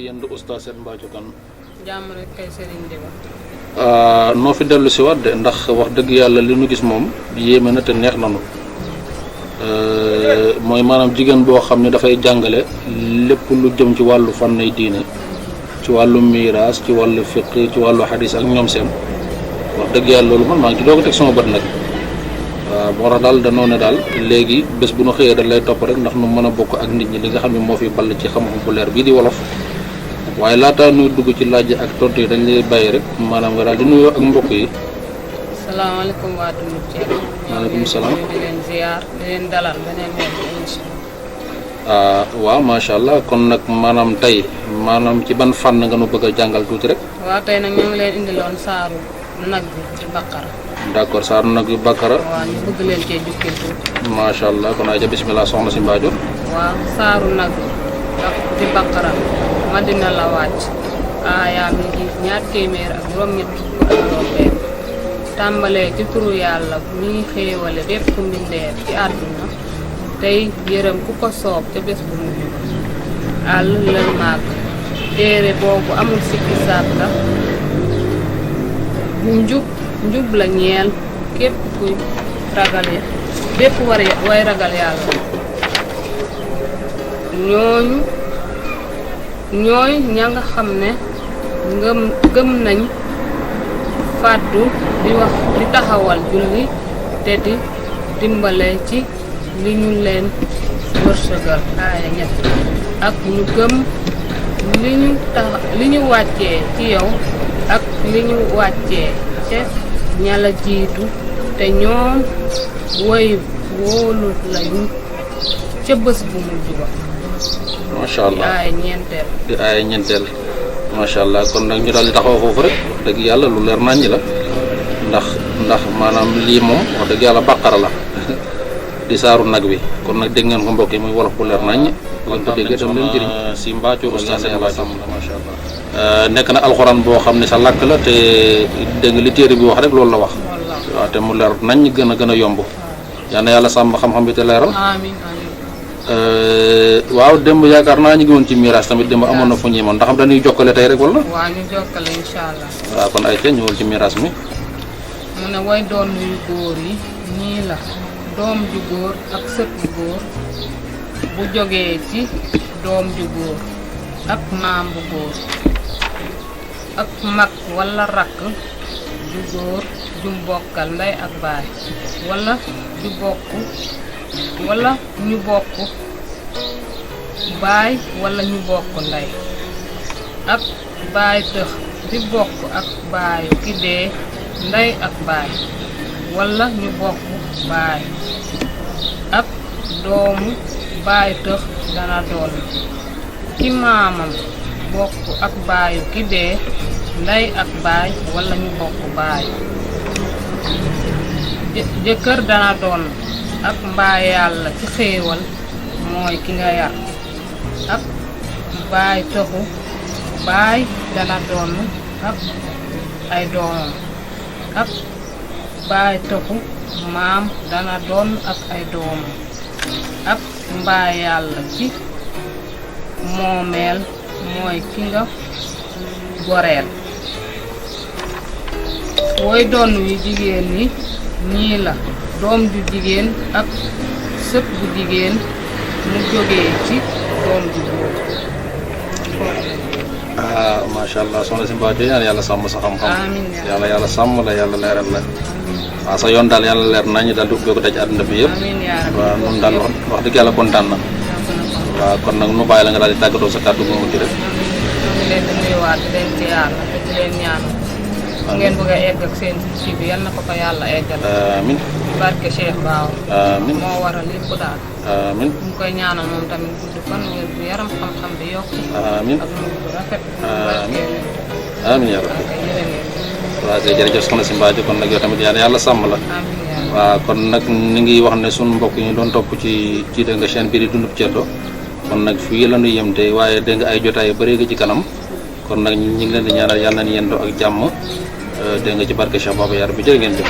yendu oustaz Seth Mbathio Kane. jàmm rek kay Serigne Diba. noo fi dellu si waat de ndax wax dëgg yàlla li nu gis moom yéeme na te neex nanu mooy maanaam jigéen boo xam ne dafay jàngale lépp lu jëm ci wàllu fànnay diine ci wàllu miiraas ci wàllu fiq ci wàllu xadis ak ñoom seen wax dëgg yàlla loolu man maa ngi ci doog a teg sama bët nag waaw moo tax daal danoo ne daal léegi bés bu nu xëyee dañ lay topp rek ndax nu mën a bokk ak nit ñi li nga xam ne moo fi ball ci xam-xam bu leer bii di wolof waaye laata nuy dugg ci laaj ak tontu yi dañ lay bàyyi rek maanaam nga daal di nuyoo ak mbokk yi. salaamaaleykum waa Dundu Thiel. maaleykum salaam di leen ziar di leen dalal beneen yoon bi incha waaw macha allah kon nag maanaam tey maanaam ci ban fànn nga nu bëgg a jàngal tuuti rek. waaw tey nag ñoo ngi leen indiloon saaru nag bi ci Baqara. d'accord saaru nag yu Baqara. waaw ñu bëgg leen cee jukkil tuuti. macha allah kon ay ja bismillah soxna si Mbathio. waaw saaru nag ci Baqara Madina la wàcc aayaam mi ngi 200 ak juróom-ñett fukk ak juróom-benn tàmbalee ci turu yàlla mi xéewale bépp mbindeef ci àdduna tey yërëm ku ko soob ca bés bu mujj àll lël màgg téere boobu amul sikki sàkka bu njub la ñeel képp kuy ragal bépp way ragal yàlla ñooy ña nga xam ne gëm nañ fàddu di taxawal julli te di dimbale ci li ñu leen wërsëgal aaya ñett ak ñu gëm li ñu wàccee ci yow ak li ñu wàccee ca ña la jiitu te ñoom woy wóolu lañu ca bés bu mujj ba. macha allah di aaya ñeenteel macha allah kon nag ñu daal di taxaw foofu rek wax dëgg yàlla lu leer naññi la ndax maanaam lii moom wax dëgg yàlla Baqara la di saaru nag wi kon nag dégg ngeen ko mbokk yi muy wolof bu leer naññi kon ko déggee tam leen jëriñ si Mbathio oustaz Seth Mbathio macha allah nekk na alxuraan boo xam ne sa làkk la te dégg nga li téere bi wax rek loolu la wax waaw te mu leer nañ gën a yomb yal na yàlla sàmm xam-xam bi te leeral. amiin waaw démb yaakaar naa ñu ngi woon ci miraas tamit démb amoon na fu ñuy moon ndax dañuy jokkale tey rek wala. waaw ñu jokkale incha allah. waaw kon ay ca ñëwul ci miraas mi. mu ne way doon yu góor yi ñii la doom ju góor ak sët bu góor bu jógee ci doom ju góor ak maam bu góor ak mag wala rakk ju góor ju bokkal ndey ak baay wala ñu bokk baay wala ñu bokk ndey ak baay tëx di bokk ak baayu ki dee ndey ak baay wala ñu bokk baay ak doomu baay tëx dana doon ki maamam bokk ak baayu ki dee ndey ak baay wala ñu bokk baay jëkkër dana doon ak mbaa yàlla ci xéewal mooy ki nga yar ak baay tëxu baay dana doon ak ay doomam ak baay tëxu maam dana doon ak ay doomam ak mbaa yàlla ci moomeel mooy ki nga goreel woy doon wi jigéen ñi ñii la doom ju jigéen ak sët bu jigéen mu jógee ci doom ju góor. macha allah soxna si Mbathio yàlla sàmm sa xam-xam. amiin yàlla sàmm la yàlla leeral la. waaw sa yoon daal yàlla leer nañu daal di ubbi ko daj àdduna bi yëpp. amiin yaa rabbi. waaw noonu daal wax dëgg yàlla kontaan na. waaw kon nag nu bàyyi la nga daal di tàggatoo sa kàddu gu mujj rek. ñu ngi leen di nuyuwaat di leen ziar te di leen ñaanal. fu ngeen bëgg a egg ak seen ci bi yal na ko fa yàlla eggal. amiin. barke Cheikh Baaw. amiin moo waral lépp daal. amiin. ñu koy ñaanal moom tamit gudd fan wér gu yaram xam-xam bi yokk. amiin. ak mu bu rafet. amiin. amiin yaa rabbi. jërëjëf. waaw kay jërëjëf soxna si Mbathio kon nag yow tamit yàlla sàmm la. amiin. waaw kon nag ni ngi wax ne sunu mbokk yi ñu doon topp ci dégg nga chaîne bii di Dundub Ceddo kon nag fii la ñu yem tey waaye dégg nga ay jotaay yu bëree ci kanam kon nag ñu ngi leen di ñaanal yàlla nañu yendoo ak jàmm dégg nga ci barke Cheikh Baba Yar bi jërë ngeen jëf.